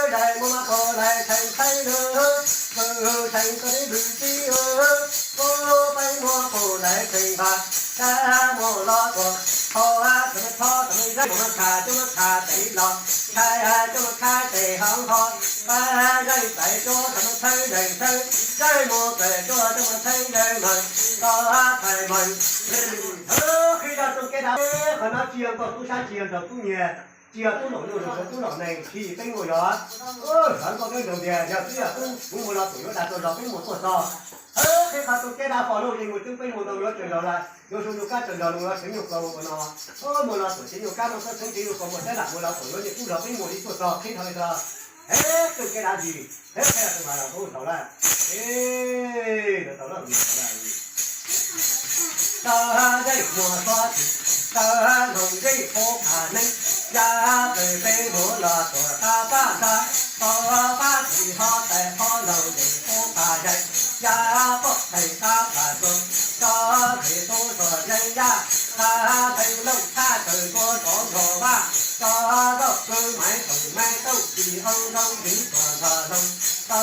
Dais muaj mab paug lais theem txheeb lug, vwm theem tau neb vwm txib, kuv peb muaj paug lais theem npam, dab muaj los tuam, tho txawm mab tho txawm mab zeb, muaj mab kham coj mab kham tes los, khais coj mab khais tes hov ho, pab zeej tais coj txawm mab txheeb zeej txheeb, zeej muaj tes coj txawm mab txheeb zeej meem, txo thais meem. Qhib rau tug kev dav, qhov no tsis yog nkauj tub sab, tsis yog nraug tub nyiag, tsis yog tub laum luj, tsis yog tub laum neeg, tsis peb muaj yog, hov nkauj tub nraug ntiag yog tub yog tub, kuv muaj los tuam yuav dag tau zog peb muaj tuaj txog. Qhib qhov tug kev dav fo lug li mus twb peb muaj tau yuav tsaws zog lawm, yuav su nug kab tsaws zog lug yuav seev nyuj kaus ua no. Muaj los tuam seev nyuj kab muaj txheeb seev nyuj kaus muaj txheeb lam muaj los tuam yuav niaj kub zog peb muaj li tuaj txog qhib dhau li txog. Qhib tug kev dav zis, qhib qhib tug mas los tau tau lawm. Tau zeej muaj txhob txwm, tau noog zeej pub phaj neeb, yog txawm peb muaj los tuam qab pab nrag, tau pab txwm ho tais qhov laug zeej pub phaj zeej, yog poj theej qab phaj tuam, tso phem tub txog zeej yaj, qab teeb looj thaj tawm ntua rov nrog vaj, tso zoj kawg maiv toom maiv tooj tsis zoo zoo tiv tuam nrog loog, tso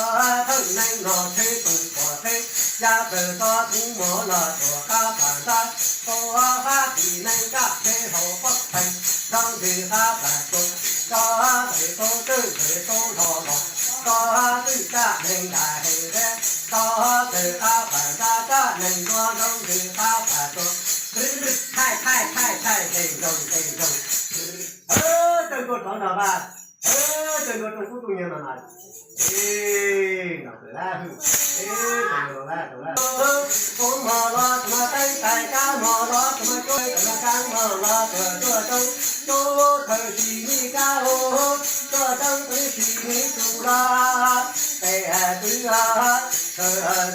thawj neeg no tsheb toom tuam teb, yog txawm tso tub muaj los tuam qab phaj nrag, tau pab txwm neej kaj tsheb hauv poj theej, zoo ntws qab phaj tuam, tso phem tub twj phem tub nrog los, tso twj kaj neeg dam heev deb, tso txawm qab phaj nrag kaj neeg nrog zoo ntws qab phaj tuam, thaij thaij thaij thaij zeej zoo zeej zoo. Tawg ntua rov nrog vaj, tawg ntua rau kub tug nyiag mas mas. Tawg ntua lawm, tawg lawm. Kub mog los txawm mas teeb tais, kab mog los txawm mas cuab, txawm mas kab mog los txawm tuaj rau, cuab tawm sim me kab, cuab tawm sim me tus los, tes twb tawm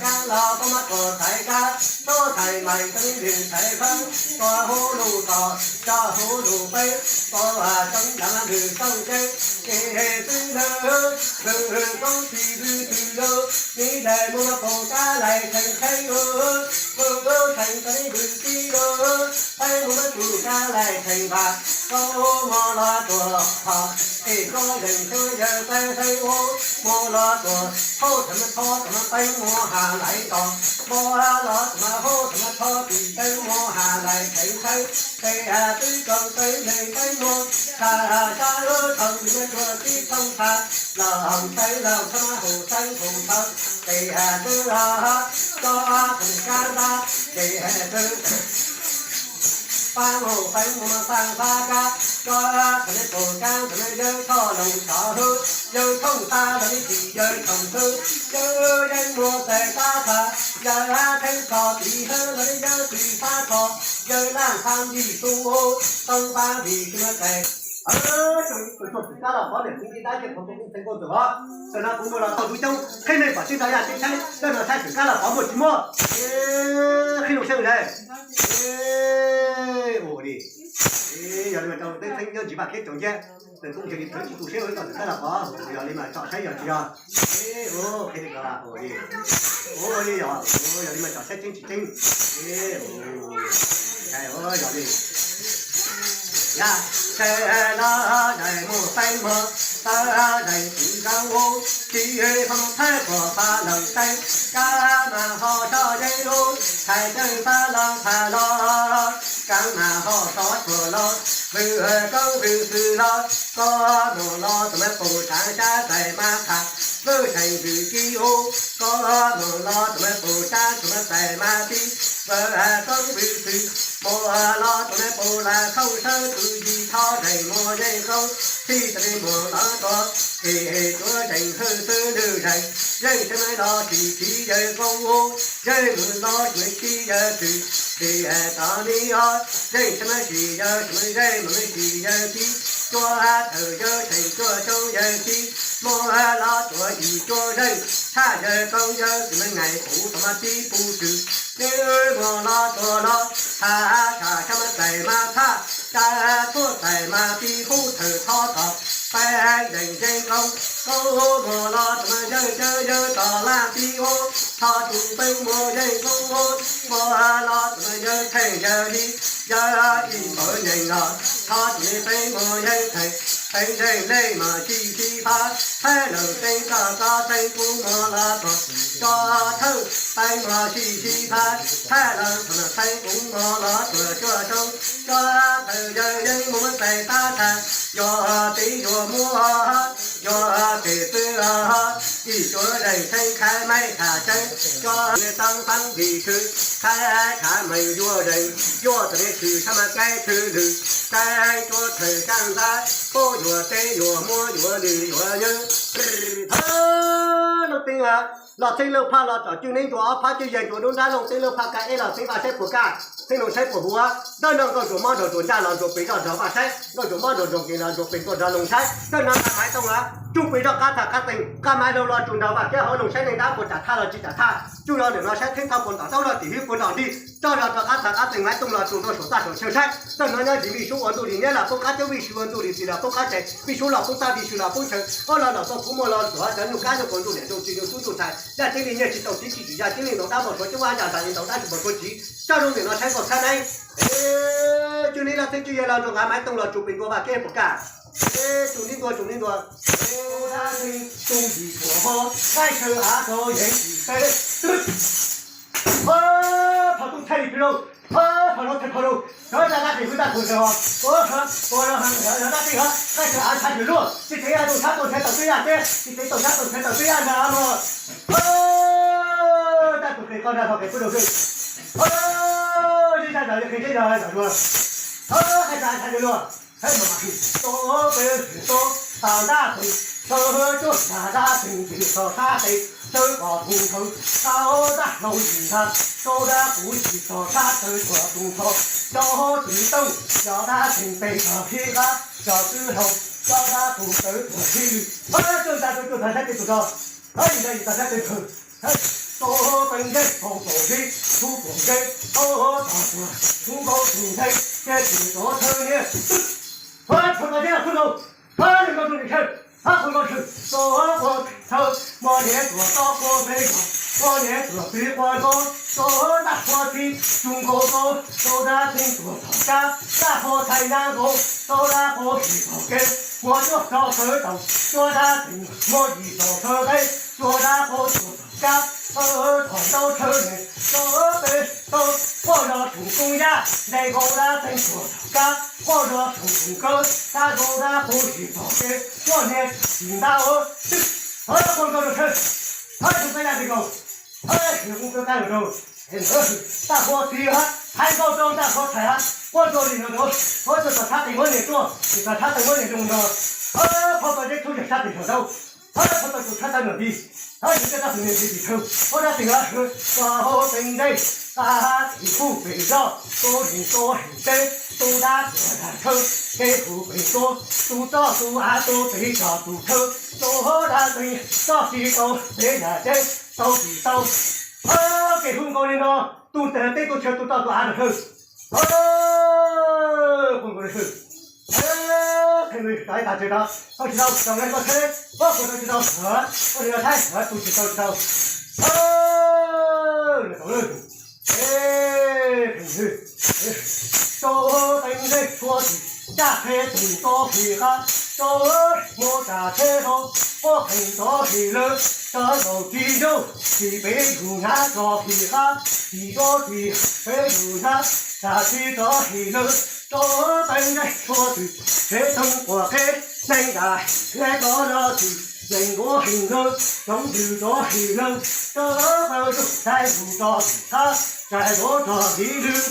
kab los txawm mas tuam thaiv kab, tuam thaiv meem txawm me lwm thaiv phab, tuam hauv lus tos, tso hauv lus peb, tuam tsoom nram lwm txooj tseeb, ces twb lawm, lwm koob tsis lwm twg lawm, me dais muaj paug kab lais theem txheeb, muaj theem txheeb lwm txib, peb muaj mab tsuj kab lais theem npam, kub mog los tuam, es kub zeej txheeb yawg peb txheeb ub, muaj los tuam, hauj txawm mas tho txawm mas peb muaj has lais tos, muaj los txawm mas hauj txawm mas tho tsis teeb muaj has lais theem txheeb, tes twb tsoom teeb neeg peb muaj, tha sab lub thooj ntws mas tuam tib thooj tha, los txheeb los txheeb mas hauj txheeb hauj txheeb, tes twb los tso txheeb kab nrab, tes twb Pab hauj peb muaj pab pab kab, koj txawm me pum kab txawm me yawg thoj loos tov hwb, yawg thooj tab los me tsis yawg thooj hwb, yawg yeej muaj tes pab tha, yawg theeb txho tiv hwb los me yawg tsis pab txho, yawg laaj pab yim tu, toob pab vim tsis muaj tes. Txawm kab los pov niam txiv nti dab tsi qhov kuv tseem nkauj ntxawm os, txawm no kuv muaj los tau tub coob, qhib neeg pom tseeb tau yaj tseeb tshaib, txawm no saib txawm kab los pov muaj tsis muaj. Qhib lub siab lawm. Ua li, yog li mas rau teb txheeb nyob ntsis vaj kheb tsaus ntsiab, txawm kuv ntsia li thawv tsis tu siab ua tau txawm kab los pov, yog li mas tsom saib yog tsis yog. Ua li, ua li yog, yog li mas tsom saib tseeb tsis tseeb. Yog li. Yog, saib los daim muag peeb muag, tawb daim txiv zoo ub, tsis pom thawj puag pha lawm teeb, kab mas ho sov yeeb ub, thaiv teeb pab los pha los, kab mas ho sov tsuag los, vwm koob vwm xwm los, koj mus los txawm mas pum tshav sab tais mas tham, vwm seem vwm kib ub, koj mus los txawm mas pum tshav txawm mas tais mas tib, vwm koob vwm xwm, mus los txawm mas pum lam thooj sawb tus yim thov zeej muaj zeej koob, txij tau li mus los tuaj, tsis tuav zeej hwj xwb lwj zeej, zeej tsis mas los tsis txiv yawg koob ub, zeej mus los tsis mas txiv yawg txwm, tsis tau li os, zeej tsis mas tsis yawg tsis mas zeej mus tsis yawg txiv, cuaj thawm yawg tseem cuaj tsob yawg txiv, mus los tuaj yim cuaj zeej, tshaj yawg koob yawg txwm mas ngaim puv tau mas tib puv twm, nws mus los tuaj los, tha tshaj tshaj mas tais mas txhaj, tsa tshuaj tais mas tib hub thawm thov tom, peb zeej zeej koob, koob mus los txawm mas yawg cawv yawg tom laj tib ub, thov tus peeb muaj yeej koob ub, mus los txawm mas yawg theej yawg li, yawg ib npawg nyeem los, thov tus li peeb muaj yeej theej, Teev zeej lej mas sib sib phab, thaij lawm teev koj koj teev kuv mos los tuaj, cov thawj teev mos sib sib phab, thaij lawm teev kuv mos los tuaj cuaj soob, cov thawj yawg yeej mus txais tab tag, yog tib yuav muab, yog pem pw, ib cuav zeeg tshee khaiv maib tham tseeb, cov tau teeb vim khwv, khaiv khav meej yuav zeeg, yuav txom tshwm tshaj mas kaib khwv lwm, kaib cuav thawj kaaj ntxab, puab yuav teb yuav muab yuav lwm yuav yawg. Thawj Looj Teev los txheeb Looj Phaj los tsom cwj neb ncuav ob phab cwj yag ncuav nruab nrab Looj Teev Looj Phaj kab eb los txheeb Vaj saib puas kaj, txheeb Looj saib puas huv. Dawb no Nkauj Ntsuag Mob Nraug Ntsuag Nraj los Ntsuag Pes Zoj nrog Vaj saib, Nkauj Ntsuag Mob Nraug Ntsuag Nqis los Ntsuag Pes Ntsuag nrog Looj saib. Dawb no Nqa Maiv Tooj los tsuj pes zoj qab txhab qab tees, Nqa Maiv Hlau los tsuj nrog Vaj Kab hauv Looj saib neeg dab puas tsam thaj los tsis tsam thaj. Tsuj los ntawm no saib theeb thauj puas ntom taub los tim hwb puas ntom dig. Tso zog rau qab txhab qab tees, Maiv Tooj los tsuj rau saum txaj saum chaw saib. Dawb no nyob ntsis Vij Sub ua ntuj li niab los poob qab cub, Vij Sub ua ntuj li txiv los poob qab tsev, Vij Sub los poob tab, Vij Sub los poob chaw, ob los ntom txoj kub muaj los tuav cov nyuj kab nyuj quav ntuj niam ntuj txiv ntuj tub ntuj ntxhais, yaj ceeb li nyiaj tsis tau tiv tsis tsim, yaj ceeb li ntau dab muaj suav coob, yaj ntxhais li ntau dab tsis muaj suav tsiv. Tso zoo ntawm no saib nkaus txhab neeb. Cwj neb los txheeb cwj yag los nrog Nqa Maiv Tooj los tsuj pes ntua Vaj Kab puas kaj. Tsuj neb ntua, tsuj neb ntua. Tus yim thuam ho, qaib chaw av rau yeeb yim peb. Phom tub thaij li pw rau, phom no thaij phom rau, cov dab dab tsis hwv dab tsis hwv os, ua, ua, yog dab tsis hwv, qaib chaw av tshav twm luaj, tsis tseem yaj tus tshav tau nrhiav tau twb yaj teb, tsis tseem tau tshav tau nrhiav tau twb yaj nrag no. Dab tug qis qo nrag tog qis pub rau hwj. Zib sab zog qis zeb zog zog dua. Qaib chaw av tshav twm luaj. Tau peb tau tas dab tug, tau cuaj tas dab tug, tau sab tes, tau kom tug thaum, tau dab hlau yim ntag, tau dab kuv tsis tau sab tau kom tug thaum, cov tsis tau, cov dab tug pes tog hib qab, cov twb hlau, cov dab tug tawv tuag hib lwm. Tau tas tau cuaj tas sab tes tug tog, tau yim tas yim tas sab tes tug, tau peb ntsej tau tau zib, tub tau zeb, tau tog tuag, tub nkaus tug ntxhais, ces tsis tau thawj niam. Thov thov koj zeb los kub nkaus, thov nws nkaus tug niam thawj, thov kub nkaus tug, tau quas thawj, muaj niam tuag tau quas peb yog, muaj niam tuag peb quas nkaus, tau dab quas txiv, tub nkaus nkaus, tau dab tseeb tuag tog kab, dab quas txhais nyab nkaus, tau dab quas him tog kev, muaj cuaj tog thawj tau, cuaj dab tseeb, muaj yim tog thawj qeb, cuaj dab quas tuag tog kab, thawj tog ntau thawj niam, tau peb tau, quaj zog tsoom koob yaj, nte nkaus dab tseeb tuag tog kab, quaj zog tsoom koob kawb, kab nkaus dab quas him tog kev, muaj niam tsis ntab ua, thov quas nkaus rau thawj, thov tsoom koob yaj tes nkaus, thov tsoom koob kab rau, dab quas txiv hab, hais nkaus rau dab quas txhais hab, quaj rau li no rau, quaj rau tog sab tes muab niam tuaj, tog sab tes muab niam zoo nrog, thov tog zeb tub yog sab tes nrog ntaub, thov tog tug tshab tawv nrog dig, thov yus tej dab tug niam txiv tsis thawj, thov dab tseeb los hwv, tau hau teev ntsej, tau tim kuj pem zoj, tau heev tau heev teb, tau dab tuag dag thawj, kev hu pem tuaj, tus toj tus av tus pem tog tus thawj, tau hau dab tseeb, txoj tsis tau pem yam tseeb, tau tsis tau, kev hu nkaus li no, tus ntawd teb tus chaw tus toj tus av tus thawj, hu nkaus li hwj, qhia tau ib tag tsev tod, tau tsis tau, tau nqe koj tsheb, ua tau tsis tau, ua li no thaib, tus tsis tau tsis tau, tau lwj, tau teev ntsej txhua tus, caj qheb tus tau him qab, tau muab caj tsheb rau, ua qheem tau him lawm, tau zaum tsis ncuj, tsis peb yus hnab tso him qab, tsis tso tsis peb yus hnab, tsis tso him lawm, tau teev ntsej txhua tus, tsheb tau quas qheb, neeg nram lawv tso los tsis, neeg nkuav heev lawm, tsoov ntws tso him lawm, tau qhov ntawd tsaib tus tso him qab, tsaib tus tso him lwm.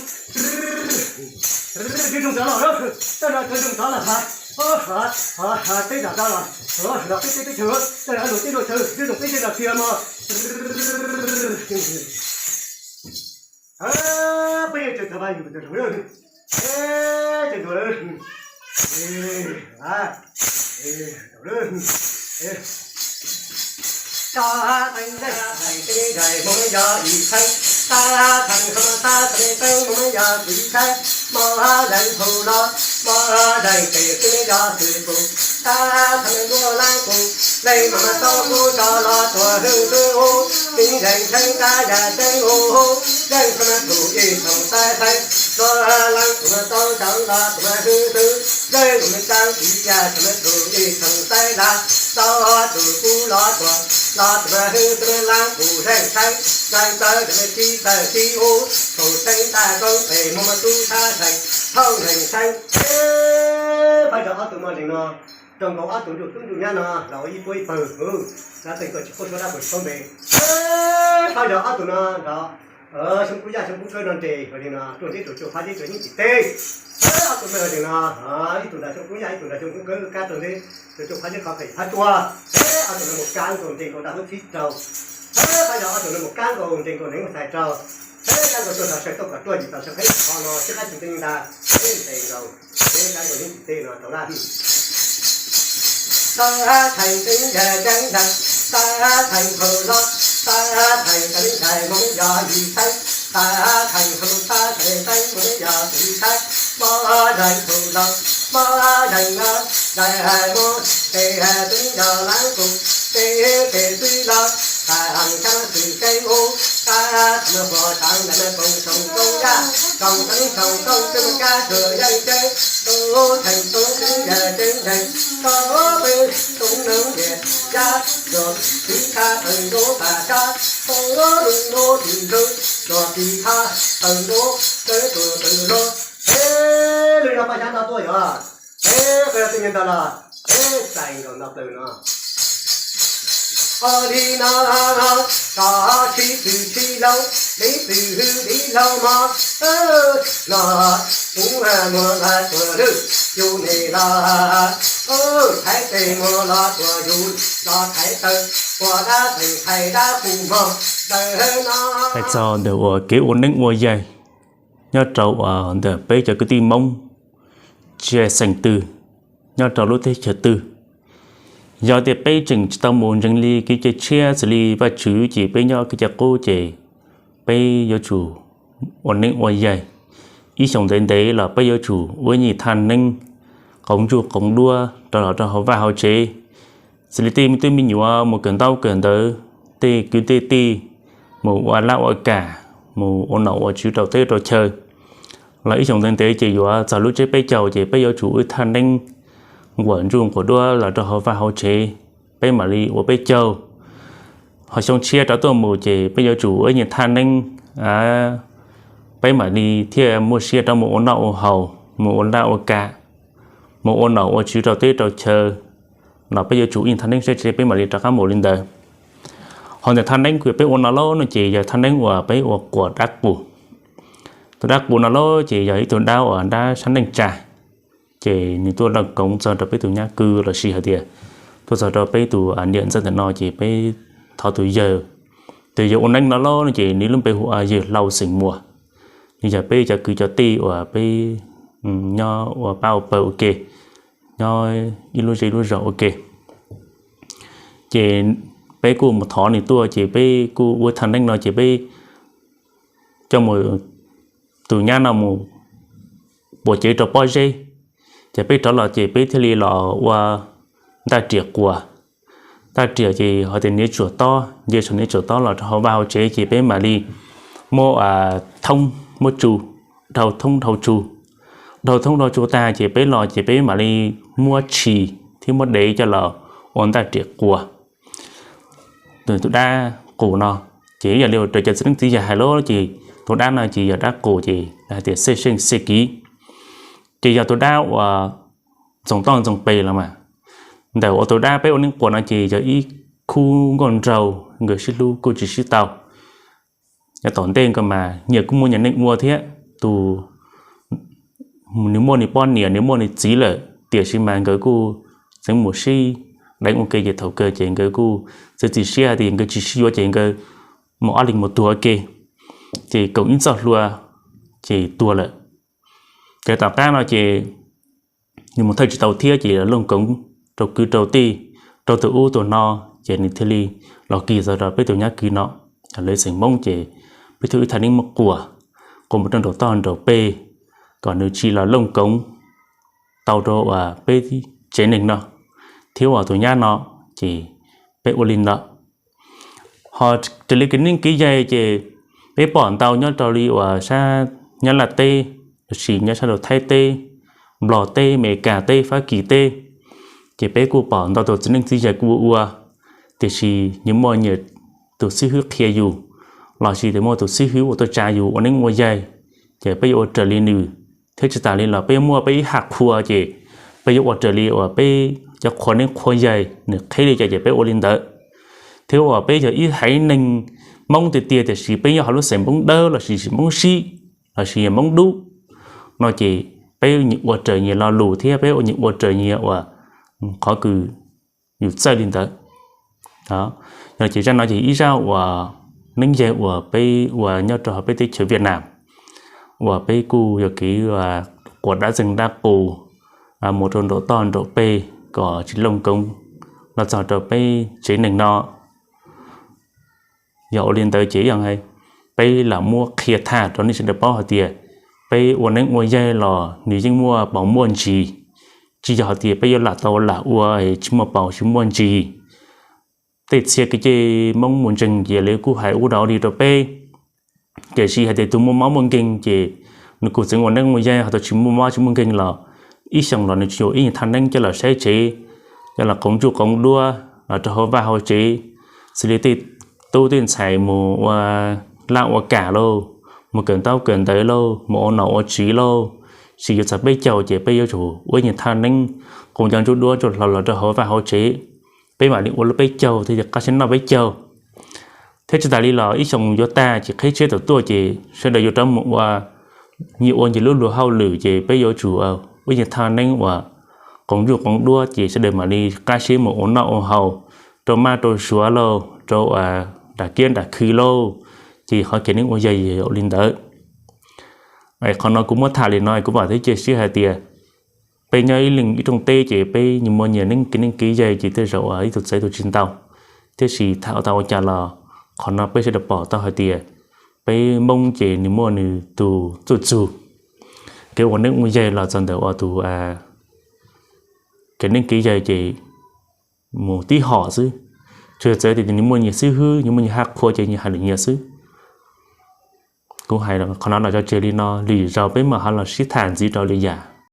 Tib zoo cov los, tej no tib zoo cov los has, has teb zam cov los, los peb teb peb chaw, tej no lus tib zoo chaw, tib zoo peb teb los qhia mog. Peb yeej tseem tawm vaj yus tawm zaum, tseem ntuas lawm. Tsa teev ntsej txhais teb zais mus yog ib theej, tsa theej ho tsa teev teb mus yog ib theej, mos zeeg hu los mos zeeg pem teb yog xwm pum, Tab thawm ntuj laab kuv, leej mog mas tau kuv rov los tuam hwj xwb ub, tib zeej tshee tab yam tseeb ub, zeej tshee mas tus ib tsoom saib tshee, tuam laab kuv mas tau cov los tuam hwj xwb, zeej tus me tsaab tsis yam tshee mas tus ib tsoom saib lawm, tau tus kuv los tuam, los tuam hwj xwb laab kuv zeej tshee, zeej txawv tshee mas tib txawv tib ub, tsoom tshee tag koob pem muag mas tub sab tshee, thooj zeej tshee. Phaj zog ob tug mog zeem no, zoo nkaus ob tug ntsuj tub ntsuj nyab no los ua ib puab ib pawg, cov teej tuaj tsis paub suav dab puas tsis paub npe. Phaj zog ob tug no nrov, xyoob kub yaj xyoob kub kawb no nres, yog li no tuaj nteb rua cuaj phab zeb rua yeeb tsim teb. Ob tug no yog li no, ib tug nrog xyoob kub yaj ib tug nrog xyoob kub kawb kab rau nteb rua cuaj phab zeb qhov qhia phab tsua. Ob tug no mus kab nkaus nres nkaus rau hub txhib rau. Phaj zog ob tug no mus kab nkaus nres nkaus neev mus txhais rau. Kab nkaus tuaj tau saw tuaj kom ruaj yim tau saw qheb qhov no sib qab tsis ntev ntag, nres nkaus, kab nkaus yeeb tsim teb no rau laj. Tab thaiv teeb yam ceeb ntag, tab thaiv hawm los, tab thaiv txawv ntshai Hmoob yog yim xeeb, tab thaiv hawm tab thaiv teeb Hmoob yog yim xeeb, mob zeeg hawm los, mob zeeg los, zeeg mob, tes twb yog laab kuv, tes tes twb los, tab xyab xwm keeb ub, tab thaiv mas huam tsav ntawm mas koom tsoom koob yaj, tsoom koob tsoom koob twb mas kab suam yeej ceeb, tub theem tub twb yog ceeb zeeg, tub peb tub noob ntias yaj, tsuas tiv thaj tawm ntuj pam sab, tub lub ntuj tsis ntxub, tsuas tiv thaj tawm ntuj teb tsuas tawm lub. Peb lub zog paj xyab no tuaj yog, peb qhov twg nyob ntawd los, peb txais nkaus no plaws no. Ua li no, tov sib tw sib laug, li tw hwj li laug mog, no, kuv muag los tuam lwj, yus niam los, thaiv tes muag los tuam yus, los thaiv taw, ua dab txeem thaiv dab qus mog, ntawm no. Hais txog ntawm uas kev ua neeb ua yaig nyob rau uas ntawm peb cov kwv tij Hmoob, tsis hais xeem twg, nyob rau lub teb chaws twg, yog tias peb tseem tsis tau mus ntseeg li kev cai tshiab xws li Vajtswv ces peb nyob kev cai qub ces peb yuav tsum ua neeb ua yaig. Ib xyoos ntev ntev los peb yuav tsum ua ib nyuag thaj neeb, qoov ntsuj qoov duab rov los rau hauv vaj hauv tsev. Xws li tej me tub me nyuam mus kawm ntaub kawm ntawv, tej kwv tej tij mus ua laj ua kam, mus ua nom ua tswv rau teb rau chaw, los ib xyoos ntev ntev ces yuav txog lub tsiab peb caug ces peb yuav tsum ua ib thaj neeb nquam ntsuj nquam duab los rau hauv vaj hauv tsev, peb mam li ua peb caug. Ho xyoo tshiab rov tuaj mus ces peb yuav tsum ua ib nyuag thaj neeb, peb mam li thiaj muaj siab rov mus ua noj ua haus, mus ua laj ua kam, mus ua nom ua tswv rau teb rau chaw, los peb yuav tsum ua ib nyuag thaj neeb seb peb mam li rov qab mus li ntawd. Ho ntawm thaj neeb uas peb ua no lauj no ces yog thaj neeb uas peb ua quas dab qus. Tus dab qus no lauj ces yog ib tug dab uas dab sab neej tsa, ces nws tuaj looj koov txog rau peb tus nyab kwv lossis hais tias tuaj txog rau peb tus niam ntxawg ntawm no ces peb thov tus yawg, tus yawg ua neeb no lauj no ces nws lub npe hu ua yawg Hlau xeem Muas. Nws yog peb cov kwv cov tij uas peb nyob ua pab ua pawg ua ke, nyob ib lub zej lub zog ua ke. Ces peb kuj mus thov nws tuaj ces peb kuj ua thaj neeb no ces peb coj mus, tus nyab no mus puas cev rau pob zeb, ces peb rov los ces peb thiaj li los ua ntaj riam quas. Ntaj riam ces hais tias niam tsuam tob, nce saum niam tsuam tob los rau hauv vaj hauv tsev ces peb mam li muab thoob muab tsu, dhau thoob dhau tsu, dhau thoob dhau tsu tag ces peb los ces peb mam li muab tshis thiab muab dev coj los ua ntaj riam quas. Tus dab qus no ces yog li raws cov txiv neeb txiv yaig hais lauj ces tus dab no ces yog dab qus ces hais tias xej seej xej kiv, ces yog tus dab uas ntxoov toj ntxoov pes los mas. Ntawm uas tus dab peb ua neeb quas no ces yog ib khub nkauj nraug nkawd sib hlub kuj tsis sib tau. Nyob tom ntej nkawd mas nyias kuj muaj nyias neej ua thiab, tus, nws muaj nws poj niam nws muaj nws txiv lawm tiam sis mas nkawd kuj txeev mus sib deev ua ke ces thaum kawg ces nkawd kuj txiav txim siab hais tias nkawd tsis sib yuav ces nkawd mus ob leeg mus tuag ua ke, ces koom ib txoj hlua ces tuag lawm. Ces tom qab no ces nws mus thawj tsis tau thiab ces looj koov rau kwv rau tij, rau tus ub tus no, ces nws thiaj li los kis txog rau peb tus nyab kwv no. Lawv xeem Hmoob ces peb thiaj ib thaj neeb muab quas, quas mus rau nraum toj nraum peg, kom nws tsis los looj koov tau rau uas peb tsev neeg no. thiab uas tus nyab no, ces peb ua li ntawd. Ho raws li kev neeb kev yaig ces peb pom ntau nyob rau li uas sab Nyab Laj teb, los sis nyob sab rau Thaib teb, Nplog teb, Amelikas teb, Fab Kis teb, ces peb kuj pom ntau tus txiv neeb txiv yaig kuj ua ua, tiam sis nyias muaj nyias tus xib hwb qhia yus, los sis muaj tus xib hwb ua tuaj tsa yus ua neeb ua yaig, ces peb yuav ua raws li nws. Thiab tsis tas li los peb yuav muaj peb ib haj qhua ces peb yuav ua raws li uas peb cov qhua neeb qhua yaig nws qhia li cas ces peb ua li ntawd. Thiab uas peb yog ib haiv neeg Hmoob tiag tiag tiam sis peb nyob hauv lub xeem Hmoob Dawb los sis Hmoob Sib los sis Hmoob Dub no ces peb nyias ua raws nyias lo lus thiab peb nyias ua raws nyias uas qhov kws yus txawj li ntawd. Yog ces zaj no ces ib zaj uas neeb yaig uas peb ua nyob rau hauv peb teb chaws Viaj Nam, uas peb kuj yog kev quas dab txeeg dab qus mus rau nraum toj nraum peg kom tsis looj koov los txog rau peb tsev neeg no. Yog ua li ntawd ces ib yam peb lam muab qhia tham rau nej sawv daws paub hais tias peb ua neeb ua yaig los nws yeej muaj paus muaj ntsis, tsis yog hais tias peb yuav lam tau lam ua tsis muaj paus tsis muaj ntsis. Tej txhia kev cai Hmoob mus ntseeg ces lawv kuj hais ua dog ua dig rau peb. Tiam sis hais tias tus muaj mob muaj nkeeg ces nws kuj txeev ua neeb ua yaig, ho tus tsis muaj mob tsis muaj nkeeg los ib xyoos los nws tsuas yuav ib nyuag thaj neeb coj los saib tsev, coj los qoov ntsuj qoov duab los rau hauv vaj hauv tsev, xws li tej tub tej ntxhais mus ua laj ua kam lauj, mus kawm ntaub kawm ntawv lauj, mus ua nom ua tswv lauj, tsis yuav txog peb caug ces peb yuav tsum ua ib nyuag thaj neeb qoov cov ntsuj duab ntsuj hlau los rau hauv vaj hauv tsev, peb mam li ua lub peb caug thiaj li qab siab noj peb caug. Thiab tsis tas li los ib xyoos yuav tag ces qhib tsiab tawm tuaj ces sawv daws yuav rov mus ua nyias ua nyias lub luag hauj lwm ces peb yuav tsum ua ib nyuag thaj neeb uas qoov ntsuj qoov duab ces sawv daws mam li qab siab mus ua noj ua haus, rau maj rau suav lauj, rau nram kiab nram khw lauj. Ces qhov kev neeb ua yaig yog li ntawd. Qhov no kuv muab tham li no kuv vam thiab cia siab hais tias peb nyob ib leeg ib rooj teb ces peb nyias muaj nyias neeb kev neeb kev yaig ces tej zaum ib tug txawv ib tug tsis ntau. Tiam sis tham ua tau ua cas los qhov no peb sawv daws pom tau hais tias peb Hmoob ces nws muaj nws tus txuj txug. Kev ua neeb ua yaig los txog ntawm uas tus kev neeb kev yaig ces mus tib hom xwb. Tsuas yog txawv tias nws muaj nyias xib hwb, nws muaj nyias haj qhua ces nyias hais lwm nyias xwb. Kuv hais qhov no los tso tseg li no, lwm zaus peb mam ho los sib tham ntxiv rau lwm yam.